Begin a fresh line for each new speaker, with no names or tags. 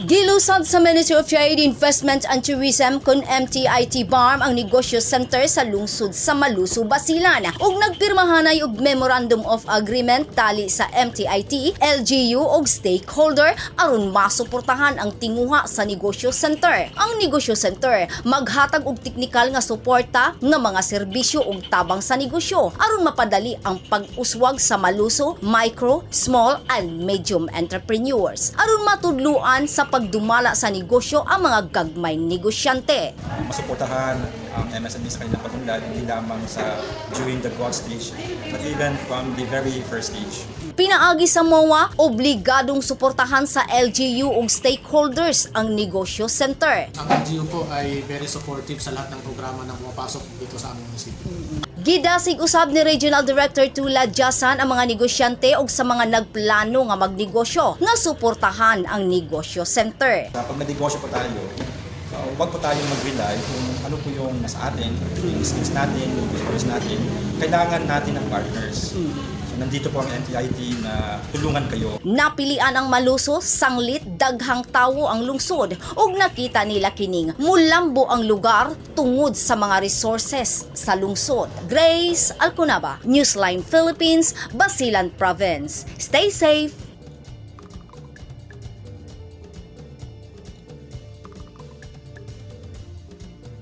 Gilusad sa Ministry of Trade, Investment and Tourism kon MTIT BARMM ang negosyo center sa lungsod sa Maluso, Basilan ug nagpirmahanay og Memorandum of Agreement tali sa MTIT, LGU ug stakeholder aron masuportahan ang tinguha sa negosyo center. Ang negosyo center maghatag og teknikal nga suporta nga mga serbisyo ug tabang sa negosyo aron mapadali ang pag-uswag sa Maluso micro, small and medium entrepreneurs aron matudluan sa pagdumala sa negosyo ang mga gagmay negosyante.
Masuportahan ang MSME sa kanilang pag-unlad, hindi lamang sa during the growth stage, but even from the very first stage.
Pinaagi sa MOA, obligadong suportahan sa LGU ug stakeholders ang negosyo center.
Ang LGU po ay very supportive sa lahat ng programa na pumapasok dito sa aming munisipyo.
Gidasig usab ni Regional Director Tula Jasan ang mga negosyante ug sa mga nagplano nga magnegosyo nga suportahan ang negosyo center.
Pag nagegosyo po tayo, huwag po tayong mag-rely kung ano po yung nasa atin, yung skills natin, yung resources natin. Kailangan natin ng partners. So, nandito po ang MTIT na tulungan kayo.
Napilian ang Maluso sanglit daghang tawo ang lungsod ug nakita nila kining mulambo ang lugar tungod sa mga resources sa lungsod. Grace Alconaba, Newsline Philippines, Basilan Province. Stay safe.